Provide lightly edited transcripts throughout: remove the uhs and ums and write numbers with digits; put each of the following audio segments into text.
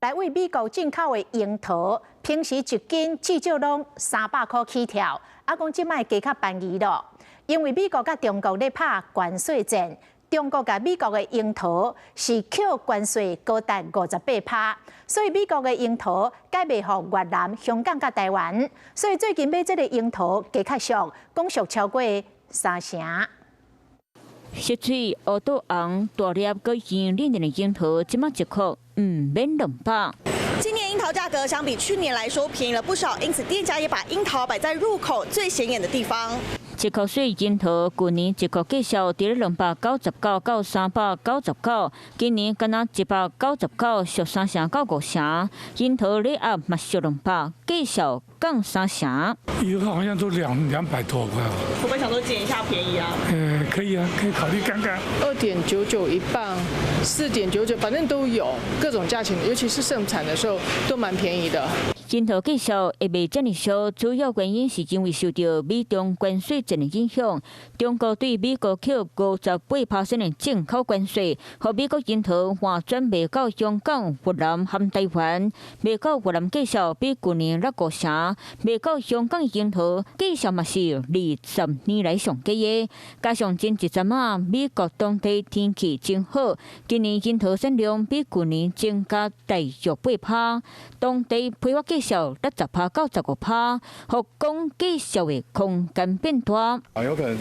來對美國進口的櫻桃，平時一斤至少攏300箍起跳，啊講這擺加較便宜咯。因為美國佮中國咧拍關稅戰，中國共美國的櫻桃是扣關稅高達58%，所以美國的櫻桃改賣予越南、香港佮台灣，所以最近買這个櫻桃加較俗，講俗超過三成。色水烏豆紅大粒閣圓潤潤的櫻桃，這擺一箍毋免200。今年櫻桃價格相比去年來說便宜了不少，因此店家也把櫻桃擺在入口最顯眼的地方。一箍水櫻桃，舊年一箍價數佇咧299到399，今年敢若199俗三成到五成。櫻桃禮盒嘛俗200，價數降三成。一個好像都200多塊。會不會想說撿一下便宜啊？可以啊，可以考慮看看。2.99一磅，4.99，反正都有各種價錢，尤其是盛產的時候都蠻便宜的。櫻桃價數會賣遮爾俗，主要原因是因為受著美中關稅戰的影響。中國對美國扣58%的進口關稅，予美國櫻桃換轉賣到香港、越南和台灣。賣到越南價數比舊年落五成，賣到香港櫻桃價數嘛是20年來上低的。加上前一陣仔美國當地天氣真好，今年櫻桃產量比舊年增加大約8%，當地批發價數60%到15%，予講價數的空間變大。啊，有可能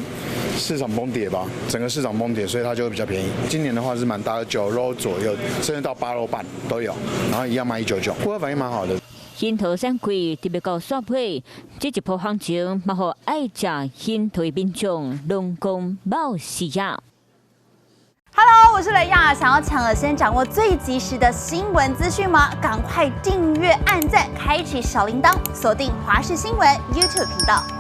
市場崩跌吧，整個市場崩跌，所以它就會比較便宜。今年的話是蠻大的，9歐左右，甚至到8歐半都有，然後一樣賣199，顧客反應蠻好的。櫻桃產季特別到煞尾，這一波行情嘛，予愛食櫻桃的民眾攏講冒死啊！ Hello，我是雷亞，想要搶先掌握最及時的新聞資訊嗎？趕快訂閱、按讚、開啟小鈴鐺，鎖定華視新聞 YouTube 頻道。